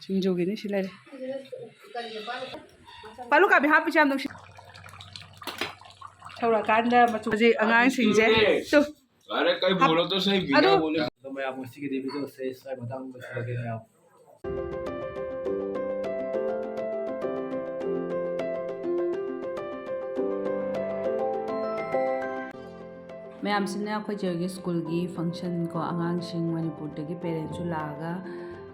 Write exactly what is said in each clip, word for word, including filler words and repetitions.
ꯁꯤꯡꯖꯨꯒꯤꯅꯤ ꯁꯤ ꯂꯩꯔꯦ꯫ ꯄꯥꯂꯨ ꯀꯥꯕꯤ ꯍꯥꯞꯄꯤꯁꯦ ꯌꯥꯝ ꯅꯨꯡꯁꯤ꯫ ꯊꯧꯔꯀꯥꯟꯗ ꯃꯆꯨ ꯍꯧꯖꯤꯛ ꯑꯉꯥꯡꯁꯤꯡꯁꯦ ꯇꯨ꯫ अरे कहीं बोलो तो सही, बिना बोले। तो मैं आप उसी की देवी तो से इस टाइम बताऊंगा, सर के मैं आप ꯃꯌꯥꯝꯁꯤꯅ ꯑꯩꯈꯣꯏ ꯆꯦꯒꯤ ꯁ꯭ꯀꯨꯜꯒꯤ ꯐꯪꯁꯟ ꯀꯣ, ꯑꯉꯥꯡꯁꯤꯡ ꯃꯅꯤꯄꯨꯔꯗꯒꯤ ꯄꯦꯔꯦꯟꯁꯁꯨ ꯂꯥꯛꯑꯒ,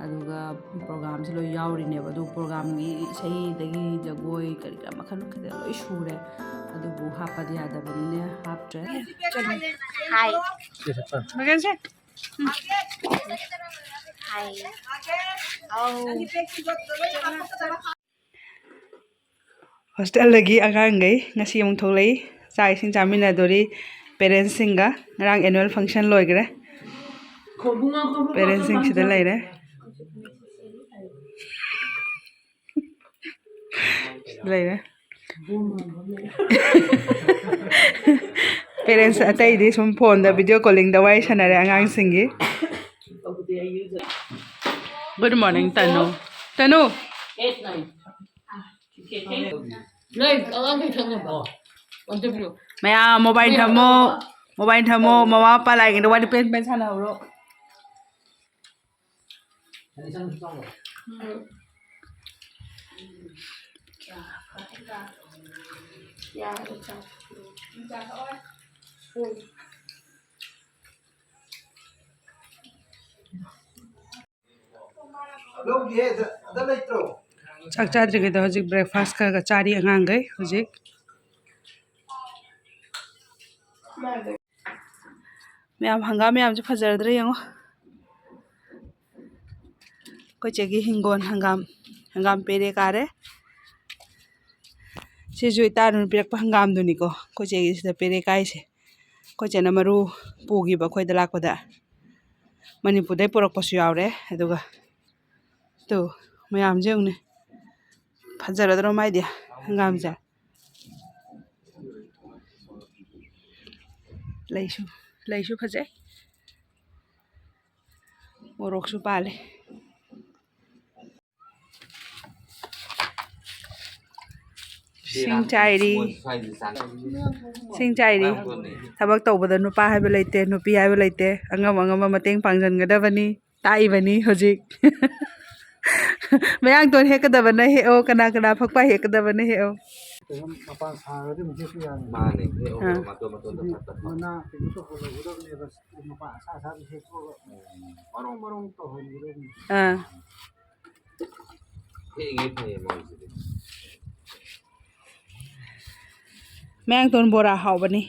ꯑꯗꯨꯒ ꯄ꯭ꯔꯣꯒ꯭ꯔꯥꯝꯁꯦ ꯂꯣꯏ ꯌꯥꯎꯔꯤꯅꯦꯕ꯫ ꯑꯗꯨ ꯄ꯭ꯔꯣꯒ꯭ꯔꯥꯝꯒꯤ ꯏꯁꯩꯗꯒꯤ ꯖꯒꯣꯏ ꯀꯔꯤ ꯀꯔꯥ ꯃꯈꯜ ꯃꯈꯜ ꯂꯣꯏ ꯁꯨꯔꯦ꯫ ꯑꯗꯨꯕꯨ ꯍꯥꯞꯄꯗꯤ ꯌꯥꯗꯕꯅꯤꯅ ꯍꯥꯞꯇ꯭ꯔꯦ꯫ ꯍꯥꯏ꯫ ꯃꯒꯟꯁꯦ꯫ ꯍꯥꯏ꯫ ꯑꯧ꯫ ꯍꯣꯁꯇꯦꯜꯗꯒꯤ ꯑꯉꯥꯡꯈꯩ ꯉꯁꯤ ꯑꯃꯨꯛ ꯊꯣꯛꯂꯛꯏ꯫ ꯆꯥꯛ ꯏꯁꯤꯡ ꯆꯥꯃꯤꯟꯅꯗꯣꯔꯤ ꯄꯦꯔꯦꯟꯁꯁꯤꯡꯒ꯫ ꯉꯔꯥꯡ ꯑꯦꯅꯨꯋꯦꯜ ꯐꯪꯁꯟ ꯂꯣꯏꯈ꯭ꯔꯦ꯫ ꯄꯦꯔꯦꯟꯁꯁꯤꯡ ꯁꯤꯗ ꯂꯩꯔꯦ꯫ ꯂꯩꯔꯦ꯫ ꯄꯦꯔꯦꯟꯁ ꯑꯇꯩꯗꯤ ꯁꯨꯝ ꯐꯣꯟꯗ ꯚꯤꯗꯤꯑꯣ ꯀꯣꯂꯤꯡꯗ ꯋꯥꯔꯤ ꯁꯥꯟꯅꯔꯦ ꯑꯉꯥꯡꯁꯤꯡꯒꯤ꯫ Good morning, ꯇꯅꯨ꯫ ꯇꯅꯨ! ꯅꯣꯏ ꯑꯉꯥꯡꯈꯩ ꯊꯛꯅꯕ꯫ ꯃꯌꯥꯝ ꯃꯣꯕꯥꯏꯜ ꯊꯝꯃꯣ, ꯃꯣꯕꯥꯏꯜ ꯊꯝꯃꯣ, ꯃꯃꯥ ꯃꯄꯥ ꯂꯥꯛꯏꯉꯩꯗ ꯋꯥꯔꯤ ꯄꯦꯟ ꯄꯦꯟ ꯁꯥꯟꯅꯍꯧꯔꯣ꯫ ꯆꯥꯛ ꯆꯥꯗ꯭ꯔꯤꯉꯩꯗ ꯍꯧꯖꯤꯛ ꯕ꯭ꯔꯦꯛꯐꯥꯁ ꯈꯔ ꯈꯔ ꯆꯥꯔꯤ ꯑꯉꯥꯡꯈꯩ ꯍꯧꯖꯤꯛ꯫ ꯃꯌꯥꯝ ꯍꯪꯒꯥꯝ ꯃꯌꯥꯝꯁꯦ ꯐꯖꯔꯗ꯭ꯔꯥ ꯌꯦꯡꯉꯣ꯫ ꯑꯩꯈꯣꯏ ꯆꯦꯒꯤ ꯍꯤꯡꯒꯣꯜ ꯍꯪꯒꯥꯝ, ꯍꯪꯒꯥꯝ ꯄꯦꯔꯦ ꯀꯥꯔꯦ꯫ ꯁꯤꯁꯨ ꯏꯇꯥꯅꯨꯅ ꯄꯤꯔꯛꯄ ꯍꯪꯒꯥꯝꯗꯨꯅꯤꯀꯣ ꯑꯩꯈꯣꯏ ꯆꯦꯒꯤ ꯁꯤꯗ ꯄꯦꯔꯦ ꯀꯥꯏꯁꯦ꯫ ꯑꯩꯈꯣꯏ ꯆꯦꯅ ꯃꯔꯨ ꯄꯨꯈꯤꯕ ꯑꯩꯈꯣꯏꯗ ꯂꯥꯛꯄꯗ꯫ ꯃꯅꯤꯄꯨꯔꯗꯩ ꯄꯨꯔꯛꯄꯁꯨ ꯌꯥꯎꯔꯦ꯫ ꯑꯗꯨꯒ ꯇꯨ ꯃꯌꯥꯝꯁꯦ ꯌꯦꯡꯉꯨꯅꯦ꯫ ꯐꯖꯔꯗ꯭ꯔꯣ ꯃꯥꯏꯗꯤ ꯍꯪꯒꯥꯝꯁꯦ? ꯂꯩꯁꯨ, ꯂꯩꯁꯨ ꯐꯖꯩ꯫ ꯃꯣꯔꯣꯛꯁꯨ ꯄꯥꯜꯂꯤ꯫ ꯏꯁꯤꯡ ꯆꯥꯏꯔꯤ꯫ ꯃꯣꯏ ꯁ꯭ꯋꯥꯏꯗ ꯆꯥꯅ ꯏꯁꯤꯡ ꯆꯥꯏꯔꯤ꯫ ꯃꯌꯥꯡꯇꯣꯟꯅꯦ꯫ ꯊꯕꯛ ꯇꯧꯕꯗ ꯅꯨꯄꯥ ꯍꯥꯏꯕ ꯂꯩꯇꯦ, ꯅꯨꯄꯤ ꯍꯥꯏꯕ ꯂꯩꯇꯦ꯫ ꯑꯉꯝ ꯑꯉꯝꯕ ꯃꯇꯦꯡ ꯄꯥꯡꯁꯤꯟꯒꯗꯕꯅꯤ꯫ ꯇꯥꯛꯏꯕꯅꯤ ꯍꯧꯖꯤꯛ꯫ ꯃꯌꯥꯡꯇꯣꯟ ꯍꯦꯛꯀꯗꯕꯅ ꯍꯦꯛꯑꯣ, ꯀꯅꯥ ꯀꯅꯥ ꯐꯛꯄꯥꯏ ꯍꯦꯛꯀꯗꯕꯅ ꯍꯦꯛꯑꯣ꯫ ꯀꯩꯅꯣ ꯃꯄꯥꯟ ꯁꯥꯔꯒꯗꯤ ꯑꯃꯨꯛ ꯍꯦꯛꯄ ꯌꯥꯅꯤ꯫ ꯃꯥꯅꯦ, ꯍꯦꯛꯑꯣ, ꯑꯥ꯫ ꯃꯇꯣꯟ ꯃꯇꯣꯟꯗ ꯁꯤꯗꯤ ꯐꯠ ꯐꯠ ꯐꯠ꯫ ꯃꯅꯥ ꯀꯩꯅꯣ ꯇꯧꯍꯜꯍꯧꯒꯗꯕꯅꯦꯕ, ꯃꯄꯥꯟ ꯑꯁꯥ ꯑꯁꯥꯗ ꯍꯦꯛꯇꯣꯛꯑꯒ ꯃꯔꯣꯡ ꯃꯔꯣꯡ ꯇꯧꯍꯟꯒꯗꯕꯅꯤ꯫ ꯑꯥ꯫ ꯍꯦꯛꯏꯉꯩ ꯐꯩꯌꯦ ꯃꯣꯏꯁꯤꯗꯤ꯫ ꯃꯌꯥꯡꯇꯣꯟ ꯕꯣꯔꯥ ꯍꯥꯎꯕꯅꯤ꯫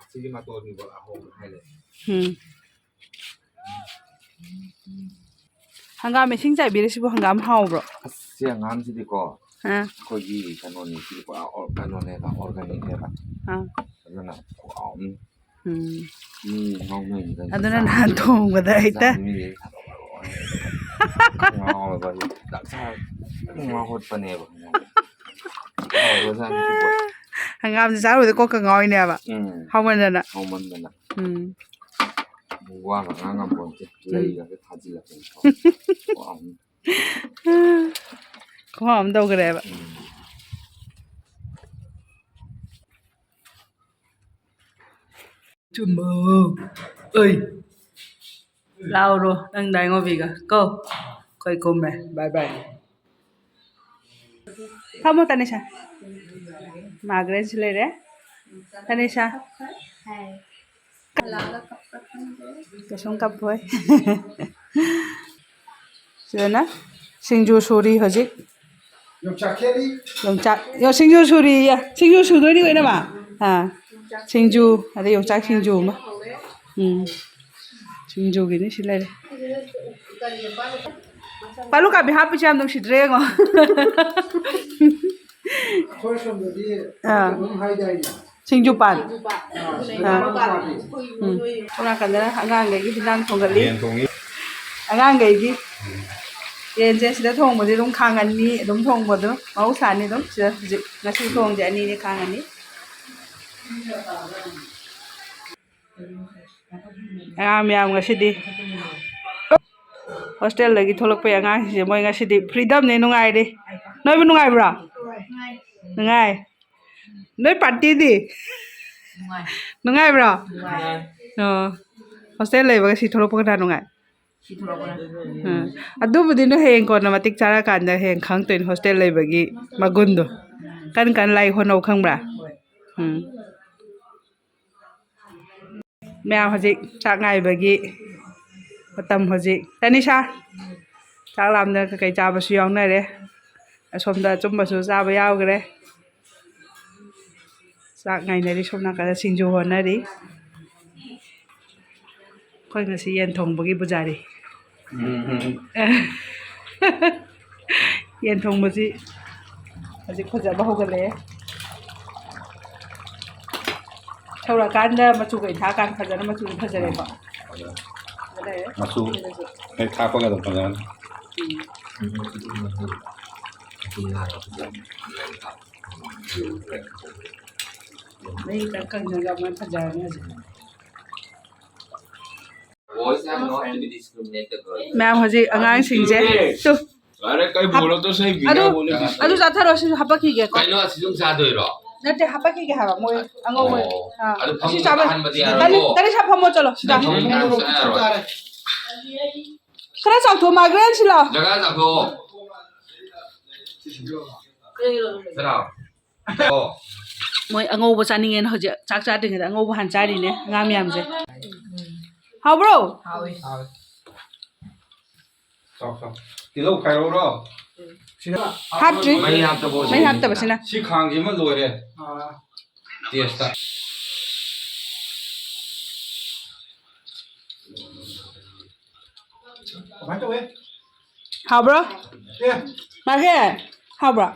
ꯁꯤꯒꯤ ꯃꯇꯣꯟꯒꯤ ꯕꯣꯔꯥ ꯍꯥꯎꯕ ꯍꯥꯏꯔꯦ꯫ ꯎꯝ꯫ ꯍꯪꯒꯥꯝ ꯏꯁꯤꯡ ꯆꯥꯏꯕꯤꯔꯤꯁꯤꯕꯨ ꯍꯪꯒꯥꯝ ꯍꯥꯎꯕ꯭ꯔꯣ? ꯑꯁ, ꯁꯤ ꯍꯪꯒꯥꯝꯁꯤꯗꯤꯀꯣ, ꯑꯥ꯫ ꯑꯩꯈꯣꯏꯒꯤ ꯀꯩꯅꯣꯅꯤ, ꯁꯤꯗꯤ ꯄꯨꯔꯥ ꯑꯣꯔ-, ꯀꯩꯅꯣꯅꯦꯕ, organicꯅꯦꯕ꯫ ꯑꯥ꯫ ꯑꯗꯨꯅ ꯈꯨꯍꯥꯎ ꯑꯃ꯫ ꯎꯝ꯫ ꯃꯤ ꯉꯥꯎꯅꯩꯅꯤ ꯀꯩꯅꯣ꯫ ꯑꯗꯨꯅ ꯆꯥꯕ ꯅꯍꯥꯟ ꯊꯣꯡꯕꯗ ꯍꯦꯛꯇ ꯆꯥꯕ ꯃꯤꯁꯦ ꯉꯥꯎꯔꯒ ꯗꯥꯛ ꯁꯥ ꯉꯥꯎꯍꯠꯄꯅꯦꯕ꯫ ꯍꯥꯎꯕꯖꯥꯠꯅꯤ ꯁꯤꯕꯣ꯫ ꯍꯪꯒꯥꯝꯁꯦ ꯆꯥꯔꯨꯕꯗ ꯀꯣꯛꯀ ꯉꯥꯎꯔꯤꯅꯦꯕ꯫ ꯎꯝ꯫ ꯍꯥꯎꯃꯟꯗꯅ꯫ ꯍꯥꯎꯃꯟꯗꯅ꯫ ꯎꯝ꯫ ꯋꯥꯒ ꯉꯥꯡ ꯉꯝꯄꯣꯟꯇꯦ꯫ ꯎꯝ꯫ ꯂꯩꯒꯁꯦ ꯊꯥꯖꯤꯜꯂꯛꯇꯅꯀꯣ꯫ ꯋꯥ ꯑꯃ꯫ ꯈꯨꯍꯥꯎ ꯑꯃ ꯇꯧꯈ꯭ꯔꯦꯕ꯫ ꯎꯝ꯫ ꯆꯨꯝꯕ꯫ ꯑꯩ꯫ ꯂꯥꯎꯔꯣ, ꯅꯪ ꯗꯥꯏꯉꯣꯕꯤꯒ ꯀꯣ꯫ ꯑꯩꯈꯣꯏ ꯀꯨꯝꯃꯦ꯫ Bye bye꯫ ꯐꯝꯃꯣ, ꯇꯅꯤꯁꯥ꯫ ꯃꯥꯒ꯭ꯔꯦꯠꯁꯨ ꯂꯩꯔꯦ꯫ ꯇꯅꯤꯁꯥ꯫ ꯀꯩꯁꯨꯝ ꯀꯞꯄꯣꯏ꯫ ꯁꯤꯗꯅ ꯁꯤꯡꯖꯨ ꯁꯨꯔꯤ ꯍꯧꯖꯤꯛ꯫ ꯌꯣꯡꯆꯥꯛ ꯈꯦꯠꯂꯤ꯫ ꯌꯣꯡꯆꯥꯛ, ꯌꯣ-, ꯁꯤꯡꯖꯨ ꯁꯨꯔꯤꯌꯦ꯫ ꯁꯤꯡꯖꯨ ꯁꯨꯗꯣꯏꯅꯤ ꯂꯣꯏꯅꯃꯛ꯫ ꯑꯥ, ꯁꯤꯡꯖꯨ, ꯑꯗꯩ ꯌꯣꯡꯆꯥꯛ ꯁꯤꯡꯖꯨ ꯑꯃ꯫ ꯎꯝ, ꯁꯤꯡꯖꯨꯒꯤꯅꯤ ꯁꯤ ꯂꯩꯔꯦ꯫ ꯄꯥꯂꯨ ꯀꯥꯕꯤ ꯍꯥꯞꯄꯤꯁꯦ ꯌꯥꯝ ꯅꯨꯡꯁꯤꯗ꯭ꯔꯦ ꯌꯦꯡꯉꯣ꯫ ꯑꯩꯈꯣꯏ ꯁꯣꯝꯗꯗꯤ ꯑꯥ꯫ ꯀꯩꯅꯣꯝ ꯍꯥꯏꯗꯥꯏꯅꯦ? ꯁꯤꯡꯖꯨꯄꯥꯟ꯫ ꯑꯥ, ꯑꯥ꯫ ꯎꯝ꯫ ꯁꯣꯝ ꯅꯥꯀꯟꯗꯅ ꯑꯉꯥꯡꯈꯩꯒꯤ ꯍꯤꯟꯖꯥꯡ ꯊꯣꯡꯒꯠꯂꯤ꯫ ꯌꯦꯟ ꯊꯣꯡꯉꯤ꯫ ꯑꯉꯥꯡꯈꯩꯒꯤ ꯌꯦꯟꯁꯦ ꯁꯤꯗ ꯊꯣꯡꯕꯗꯤ ꯑꯗꯨꯝ ꯈꯥꯡ ꯑꯅꯤ ꯑꯗꯨꯝ ꯊꯣꯡꯕꯗꯣ ꯃꯍꯧꯁꯥꯅꯤ꯫ ꯑꯗꯨꯝ ꯁꯤꯗ ꯍꯧꯖꯤꯛ ꯉꯁꯤ ꯊꯣꯡꯁꯦ ꯑꯅꯤꯅꯤ, ꯈꯥꯡ ꯑꯅꯤ꯫ ꯑꯉꯥꯡ ꯃꯌꯥꯝ ꯉꯁꯤꯗꯤ ꯍꯣꯁꯇꯦꯜꯗꯒꯤ ꯊꯣꯛꯂꯛꯄꯩ ꯑꯉꯥꯡꯁꯤꯡꯁꯦ ꯃꯣꯏ ꯉꯁꯤꯗꯤ ꯐ꯭ꯔꯤꯗꯝꯅꯦ, ꯅꯨꯡꯉꯥꯏꯔꯦ꯫ ꯅꯣꯏꯕꯨ ꯅꯨꯡꯉꯥꯏꯕ꯭ꯔꯣ? ꯅꯨꯡꯉꯥꯏ꯫ ꯅꯣꯏ ꯄꯥꯔꯇꯤꯗꯤ? ꯅꯨꯡꯉꯥꯏꯕ꯭ꯔꯣ? ꯑꯣ, ꯍꯣꯁꯇꯦꯜ ꯂꯩꯕꯒ ꯁꯤ ꯊꯣꯛꯂꯛꯄ ꯀꯅꯥ ꯅꯨꯡꯉꯥꯏ? ꯎꯝ꯫ ꯑꯗꯨꯕꯨꯗꯤ ꯅꯣꯏ ꯍꯌꯦꯡ ꯀꯣꯟꯅ ꯃꯇꯤꯛ ꯆꯥꯔꯀꯥꯟꯗ ꯍꯌꯦꯡ ꯈꯪꯉꯛꯇꯣꯏꯅꯤ ꯍꯣꯁꯇꯦꯜ ꯂꯩꯕꯒꯤ ꯃꯒꯨꯟꯗꯣ꯫ ꯀꯟ ꯀꯟ ꯂꯥꯏꯔꯤꯛ ꯍꯣꯠꯅꯧ, ꯈꯪꯕ꯭ꯔꯥ? ꯎꯝ꯫ ꯃꯌꯥꯝ ꯍꯧꯖꯤꯛ ꯆꯥꯛ ꯉꯥꯏꯕꯒꯤ ꯃꯇꯝ ꯍꯧꯖꯤꯛ꯫ ꯇꯅꯤꯁꯥ, ꯆꯥꯛ ꯂꯥꯝꯗꯅ ꯀꯩꯀꯩ ꯆꯥꯕꯁꯨ ꯌꯥꯎꯅꯔꯦ꯫ ꯑꯁꯣꯝꯗ ꯑꯆꯨꯝꯕꯁꯨ ꯆꯥꯕ ꯌꯥꯎꯈ꯭ꯔꯦ꯫ ꯆꯥꯛ ꯉꯥꯏꯅꯔꯤ, ꯁꯣꯝ ꯅꯥꯀꯟꯗ ꯁꯤꯡꯖꯨ ꯍꯣꯠꯅꯔꯤ꯫ ꯑꯩꯈꯣꯏ ꯉꯁꯤ ꯌꯦꯟ ꯊꯣꯡꯕꯒꯤ ꯄꯨꯖꯥꯔꯤ꯫ ꯎꯝ꯫ ꯌꯦꯟ ꯊꯣꯡꯕꯁꯤ ꯍꯧꯖꯤꯛ ꯐꯖꯕ ꯍꯧꯒꯠꯂꯛꯑꯦ꯫ ꯁꯧꯔꯀꯥꯟꯗ ꯃꯆꯨ ꯀꯩ ꯊꯥꯛꯀꯥꯟꯗ ꯐꯖꯅ ꯃꯆꯨ ꯐꯖꯔꯦꯀꯣ꯫ ꯐꯖꯔꯦ꯫ ꯃꯆꯨ ꯍꯦꯛ ꯊꯥꯛꯄꯒ ꯑꯗꯨꯝ ꯐꯖꯔꯅꯤ꯫ ꯎꯝ꯫ ꯃꯍꯤ ꯈꯤꯇꯪ ꯀꯪꯁꯤꯜꯂꯒ ꯑꯃꯨꯛ ꯐꯖꯔꯅꯤ ꯍꯧꯖꯤꯛ꯫ Boys are not to be discriminated. ꯃꯌꯥꯝ ꯍꯧꯖꯤꯛ ꯑꯉꯥꯡꯁꯤꯡꯁꯦ ꯇꯨ, ꯂꯣꯏꯔꯦ, ꯀꯩ ꯍꯥꯞ-, ꯕꯣꯜꯂꯣ? ꯇꯣ ꯁꯦ ꯑꯗꯨ, ꯕꯤꯌꯥ ꯕꯣꯜꯂꯦ, ꯕꯤꯁꯀꯤꯠ꯫ ꯑꯗꯨ ꯆꯥꯊꯔꯣ, ꯁꯤꯁꯨ ꯍꯥꯄꯛꯈꯤꯒꯦꯀꯣ꯫ ꯀꯩꯅꯣ, ꯑꯁꯤ ꯑꯗꯨꯝ ꯆꯥꯗꯣꯏꯔꯣ? ꯅꯠꯇꯦ, ꯍꯥꯄꯛꯈꯤꯒꯦ ꯍꯥꯏꯕ ꯃꯣꯏ ꯑꯉꯧꯕ꯫ ꯑꯣ, ꯑꯥ, ꯑꯗꯨ ꯑꯁꯤ ꯐꯃꯨꯡꯗ ꯆꯥꯕ-, ꯀꯥꯍꯟꯕꯗꯤ ꯇꯅꯤ-, ꯌꯥꯔꯣꯏꯀꯣ? ꯇꯅꯤꯁꯥ ꯐꯝꯃꯣ ꯆꯠꯂꯣ, ꯁꯤꯗ꯫ ꯐꯃꯨꯡꯗ ꯀꯥꯍꯟꯕ ꯌꯥꯔꯣꯏ꯫ ꯈꯔ ꯆꯥꯎꯊꯣꯛꯑꯣ, ꯃꯥꯏꯒ꯭ꯔꯦꯟ ꯁꯤꯜꯂꯣ꯫ ꯖꯒꯥ ꯆꯥꯎꯊꯣꯛꯑꯣ꯫ ꯆꯠꯂꯣ꯫ ꯑꯣ꯫ ꯃꯣꯏ ꯑꯉꯧꯕ ꯆꯥꯅꯤꯡꯉꯦꯅ ꯍꯧꯖꯤꯛ ꯆꯥꯛ ꯆꯥꯗ꯭ꯔꯤꯉꯩꯗ ꯑꯉꯧꯕ ꯍꯥꯟꯅ ꯆꯥꯔꯤꯅꯦ ꯑꯉꯥꯡ ꯃꯌꯥꯝꯁꯦ꯫ ꯍꯥꯎꯕ꯭ꯔꯣ? ꯍꯥꯎꯋꯦ꯫ ꯆꯥꯎ, ꯆꯥꯎ꯫ ꯇꯤꯜꯍꯧ ꯈꯥꯏꯔꯛꯎꯔꯣ? ꯁꯤꯗ ꯍꯥꯞꯇ꯭ꯔꯤ꯫ ꯃꯩ ꯍꯥꯞꯇꯕ ꯃꯩ ꯑꯣꯏꯗꯣꯏꯅꯤ꯫ ꯍꯥꯞꯇꯕꯁꯤꯅ꯫ ꯁꯤ ꯈꯥꯡꯁꯤꯃ ꯂꯣꯏꯔꯦ꯫ ꯑꯥ꯫ ꯇꯦꯁꯇ꯫ ꯀꯃꯥꯏꯅ ꯇꯧꯋꯦ? ꯍꯥꯎꯕ꯭ꯔꯣ? ꯑꯦ꯫ ꯃꯥꯁꯦ ꯍꯥꯎꯕ꯭ꯔꯣ?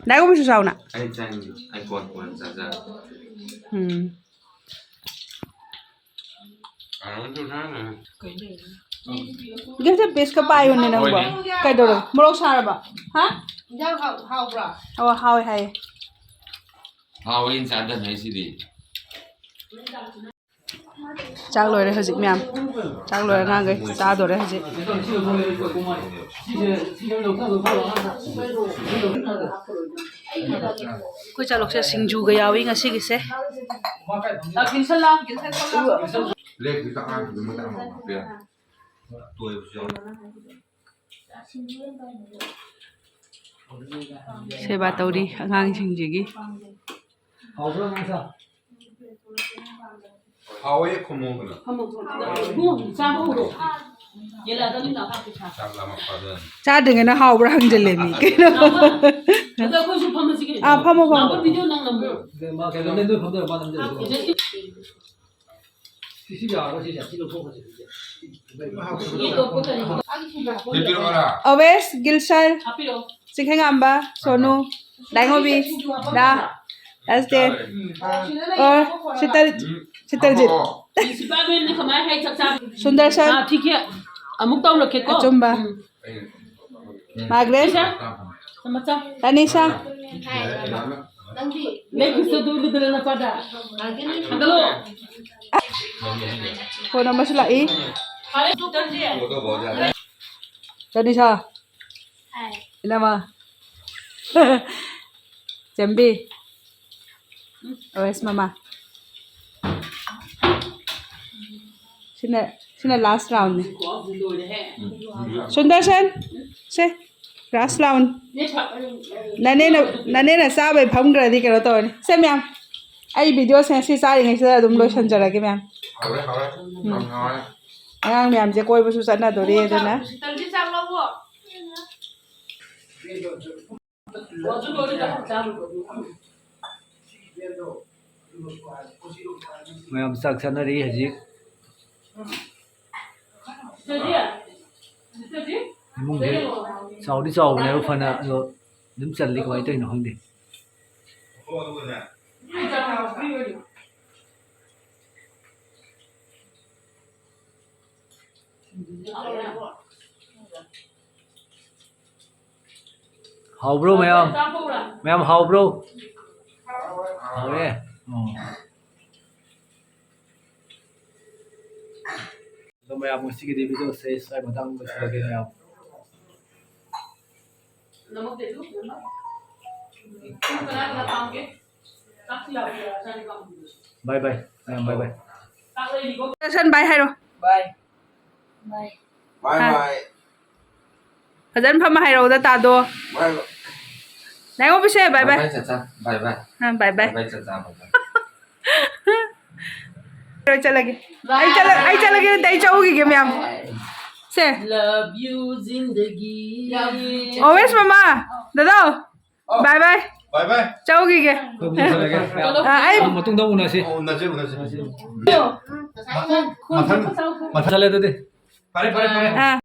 ꯗꯥꯏꯒꯨꯝꯕꯁꯨ ꯆꯥꯎꯅ꯫ ꯑꯩ ꯆꯥꯅꯤꯡꯉꯤ꯫ ꯑꯩ ꯀꯣꯟ ꯀꯣꯟꯅ ꯆꯥꯖꯔꯒꯦ꯫ ꯎꯝ꯫ ꯒꯤꯐꯇ ꯄꯤꯁꯀ ꯄꯥꯏꯌꯨꯅꯦ ꯅꯪꯕꯣ꯫ ꯍꯣꯏꯅꯦ꯫ ꯀꯩꯗꯧꯔꯒꯦ? ꯃꯣꯔꯣꯛ ꯁꯥꯔꯕ? ꯍꯥ? ꯏꯟꯖꯥꯡ ꯍꯥꯎ-, ꯍꯥꯎꯕ꯭ꯔꯣ? ꯑꯣ, ꯍꯥꯎꯋꯦ ꯍꯥꯏꯌꯦ꯫ ꯍꯥꯎꯋꯦꯅ ꯆꯥꯗꯅ ꯍꯥꯏꯁꯤꯗꯤ꯫ ꯆꯥꯛ ꯂꯣꯏꯔꯦ ꯍꯧꯖꯤꯛ ꯃꯌꯥꯝ꯫ ꯆꯥꯛ ꯂꯣꯏꯔꯦ ꯑꯉꯥꯡꯈꯩ꯫ ꯆꯥꯗꯣꯔꯦ ꯍꯧꯖꯤꯛ꯫ ꯑꯩꯈꯣꯏ ꯆꯥꯂꯣꯛꯁꯦ ꯁꯤꯡꯖꯨꯒ ꯌꯥꯎꯏ ꯉꯁꯤꯒꯤꯁꯦ꯫ ꯁꯦꯕꯥ ꯇꯧꯔꯤ ꯑꯉꯥꯡꯁꯤꯡꯁꯤꯒꯤ꯫ ꯍꯥꯎꯋꯦ, ꯈꯨꯝꯃꯣ ꯀꯩꯅꯣ꯫ ꯆꯥꯕ ꯍꯧꯔꯣ꯫ ꯌꯦꯜꯂꯛꯑꯗꯕꯅꯤ ꯅꯥꯄꯥꯛꯄꯤ ꯁꯥ꯫ ꯆꯥꯛ ꯂꯥꯝꯃꯛꯄ ꯑꯗꯨꯅꯅꯤ꯫ ꯆꯥꯗ꯭ꯔꯤꯉꯩꯅ ꯍꯥꯎꯕ꯭ꯔꯥ ꯍꯪꯖꯜꯂꯦꯃꯤ꯫ ꯀꯩꯅꯣ? ꯑꯗꯣ ꯑꯩꯈꯣꯏꯁꯨ ꯐꯝꯃꯁꯤ ꯀꯩꯅꯣ꯫ ꯑꯥ, ꯐꯝꯃꯣ, ꯐꯝꯃꯣ꯫ ꯅꯥꯎꯕ ꯚꯤꯗꯤꯑꯣ ꯅꯪ ꯅꯝꯃꯣ꯫ ꯃꯥ ꯀꯩꯅꯣ, ꯅꯣꯏ ꯐꯝꯗꯣꯏꯔꯣ? ꯃꯥ ꯅꯝꯗꯣꯏꯔꯣ? ꯁꯤꯁꯤ ꯌꯥꯔꯣꯏ, ꯁꯤꯁꯦ ꯁꯤ ꯂꯧꯊꯣꯛꯈ꯭ꯔꯁꯦ, ꯁꯤꯁꯦ꯫ ꯑꯕꯦꯁ, ꯒꯤꯜꯁꯟ, ꯆꯤꯡꯈꯩꯉꯥꯝꯕ, ꯁꯣꯅꯨ, ꯗꯥꯏꯉꯣꯕꯤ, ꯗꯥ, ꯔꯥꯖꯗꯦꯕ, ꯑꯣꯔ ꯁꯤꯇꯜ, ꯁꯤꯇꯜꯖꯤꯠ꯫ ꯁꯨꯟꯗꯔꯁꯟ꯫ ꯑꯥ, ꯊꯤꯀꯦ꯫ ꯑꯃꯨꯛ ꯇꯧꯔꯛꯀꯦꯀꯣ꯫ ꯑꯆꯨꯝꯕ꯫ ꯎꯝ꯫ ꯃꯥꯔꯒ꯭ꯔꯦꯠ꯫ ꯁꯤꯁꯦ꯫ ꯇꯥꯅꯤꯁꯥ꯫ ꯅꯪꯗꯤ? ꯅꯪ ꯈꯨꯠꯁꯨ ꯑꯗꯨ ꯎꯠꯂꯨꯗꯅ ꯅꯄꯥꯗ꯫ ꯊꯥꯡꯒꯠꯂꯣ꯫ ꯐꯣꯟ ꯑꯃꯁꯨ ꯂꯥꯛꯏ꯫ ꯐꯔꯦ, ꯁꯤꯇꯜꯖꯤꯠ꯫ ꯇꯅꯤꯁꯥ꯫ ꯍꯥꯏ꯫ ꯏꯅꯝꯃ꯫ ꯆꯦꯝꯕꯤ꯫ ꯑꯣ ꯑꯦꯁ ꯃꯃꯥ꯫ ꯁꯤꯅ, ꯁꯤꯅ last roundꯅꯤ꯫ ꯁꯨꯟꯗꯔꯁꯟ, ꯁꯦ, last round꯫ ꯅꯅꯦꯅ, ꯅꯅꯦꯅ ꯆꯥꯕꯩ ꯐꯝꯈ꯭ꯔꯗꯤ ꯀꯩꯅꯣ ꯇꯧꯔꯅꯤ꯫ ꯁꯦ ꯃꯌꯥꯝ, ꯑꯩ videoꯁꯦ ꯉꯁꯤ ꯆꯥꯔꯤꯉꯩꯁꯤꯗ ꯑꯗꯨꯝ ꯂꯣꯏꯁꯤꯟꯖꯔꯒꯦ ꯃꯌꯥꯝ꯫ ꯍꯥꯎꯔꯦ, ꯍꯥꯎꯔꯦ꯫ ꯎꯝ꯫ ꯌꯥꯝ ꯍꯥꯎꯔꯦ꯫ ꯑꯉꯥꯡ ꯃꯌꯥꯝꯁꯦ ꯀꯣꯏꯕꯁꯨ ꯆꯠꯅꯗꯣꯔꯦ, ꯑꯗꯨꯅ꯫ ꯁꯤꯇꯜꯗꯤ ꯆꯥꯛ ꯂꯧꯋꯣ꯫ ꯃꯌꯥꯝ ꯆꯥꯛ ꯆꯥꯅꯔꯤ ꯍꯧꯖꯤꯛ꯫ ꯏꯃꯨꯡꯁꯦ ꯆꯥꯎꯗꯤ ꯆꯥꯎꯕꯅꯦꯕ ꯐꯅ, ꯑꯗꯣ ꯑꯗꯨꯝ ꯆꯜꯂꯤ, ꯀꯃꯥꯏꯅ ꯇꯧꯔꯤꯅꯣ ꯈꯪꯗꯦ꯫ ꯍꯥꯎꯕ꯭ꯔꯣ ꯃꯌꯥꯝ? ꯃꯌꯥꯝ ꯍꯥꯎꯕ꯭ꯔꯣ? ꯍꯥꯎꯔꯦ? ꯑꯣ꯫ ꯃꯌꯥꯝ, ꯉꯁꯤꯒꯤꯗꯤ video ꯁꯦ ꯁ꯭ꯋꯥꯏ ꯃꯇꯥꯡ ꯂꯣꯏꯁꯤꯜꯂꯒꯦ ꯃꯌꯥꯝ꯫ Bye bye꯫ ꯃꯌꯥꯝ bye bye꯫ ꯁꯟ bye ꯍꯥꯏꯔꯣ꯫ Bye꯫ Bye꯫ Bye bye꯫ ꯐꯖꯅ ꯐꯝꯃ ꯍꯥꯏꯔꯛꯎꯗ, ꯇꯥꯗꯣ꯫ Bye bye꯫ ꯅꯥꯏꯉꯣꯕꯤꯁꯦ bye bye꯫ Bye bye ꯆꯆꯥ꯫ Bye bye꯫ ꯑꯥ, bye bye꯫ Bye bye ꯆꯆꯥ꯫ Bye bye꯫ ꯆꯠꯂꯒꯦ꯫ ꯑꯩ ꯆꯠꯂ-, ꯑꯩ ꯆꯠꯂꯒꯦ ꯅꯠꯇꯦ, ꯑꯩ ꯆꯧꯈꯤꯒꯦ ꯃꯌꯥꯝ꯫ ꯁꯦ꯫ Love you ꯖꯤꯟꯗꯒꯤ꯫ ꯑꯣꯋꯦꯁ ꯃꯃꯥ, ꯗꯥꯗꯥꯎ꯫ Bye bye꯫ Bye bye꯫ ꯆꯧꯈꯤꯒꯦ꯫ ꯑꯥ, ꯑꯩ ꯃꯇꯨꯡꯗ ꯎꯅꯁꯤ꯫ ꯎꯅꯁꯤ, ꯎꯅꯁꯤ꯫ ꯃꯊꯪ, ꯃꯊꯪ꯫ ꯆꯠꯂꯦ ꯑꯗꯨꯗꯤ꯫ ꯐꯔꯦ, ꯐꯔꯦ, ꯐꯔꯦ꯫ ꯑꯥ꯫